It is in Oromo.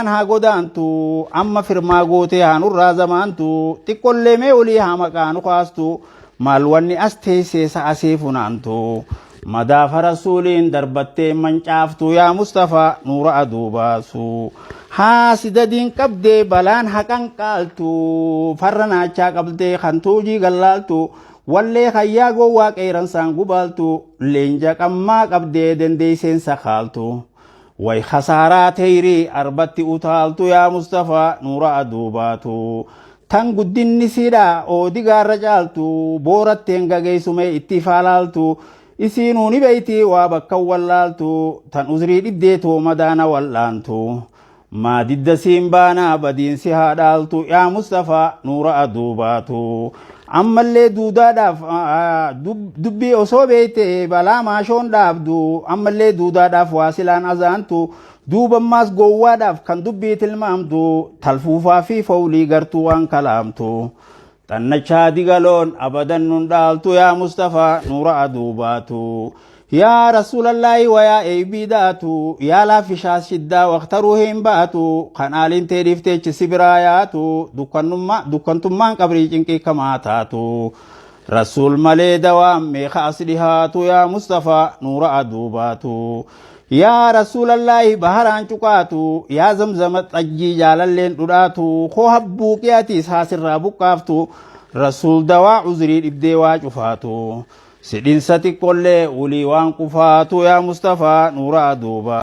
Haa godaantu amma firmaa gootee haa nurraa zamaantu, xiqqollee mee olii haa maqaa nu kaastu. Maal wanni as teessee sa'a see funaantu? Madaafa rasuuliin darbattee mancaaftu, yaa Mustafaa nuura aduu baasu. Haa sidadiin qabdee balaan haqan qaaltu, farra naachaa qabdee kan tuujii gallaaltu, wallee hayyaa gowwaa qeeransaan gubaaltu, leenja qammaa qabdee dandeesseen sakaaltu. Way khasaaraa teeyrii arbatti utaaltu, yaa Mustafaa nuura aduu baatu. Tan guddinni siidha oodi gaarra caaltu, booratteen gageessume itti ifaalaaltu, isiinuu ni beeyti waa bakka wallaaltu, tan uzrii dhibdeetoo madaana wal'aantu. Maa didda siin baanaa badiinsi haa dhaaltu, yaa Mustafaa nuura aduu baatu. Ammallee duudaadhaaf dubbii osoo beeyte balaa maashoon dhaabdu, ammallee duudaadhaaf waa silaan azaantu, duubammaas gowwaadhaaf kan dubbii tilmaamtu, talfuufaa fi fowlii gartuu waan kalaamtu. Xannachaa digaloon abadan nun dhaaltu, yaa Mustafaa nuura aduu baatu. Yaa Rasuulallaahi wayaa eeybii daatu, yaa laaffishaa shiddaa waqtaruu hin baatu, kan aaliin tee dhiifteechi si biraa yaatu, dukkantummaan qabrii cinqii kamaa taatu. Rasuul malee dawaan meeqa as dhihaatu, yaa Mustafaa nuura aduu baatu. Yaa Rasuulallaahi baharaan cuqaatu, yaa zamzama xajjii jaalalleen dhudhaatu, koo habbuuqii atiis haasirraa buqqaaftu, Rasuul dawaa uzrii dhibdee waa cufaatu. Sidhinsa xiqqollee ulii waan qufaatu, yaa Mustafaa nuura aduu baatu.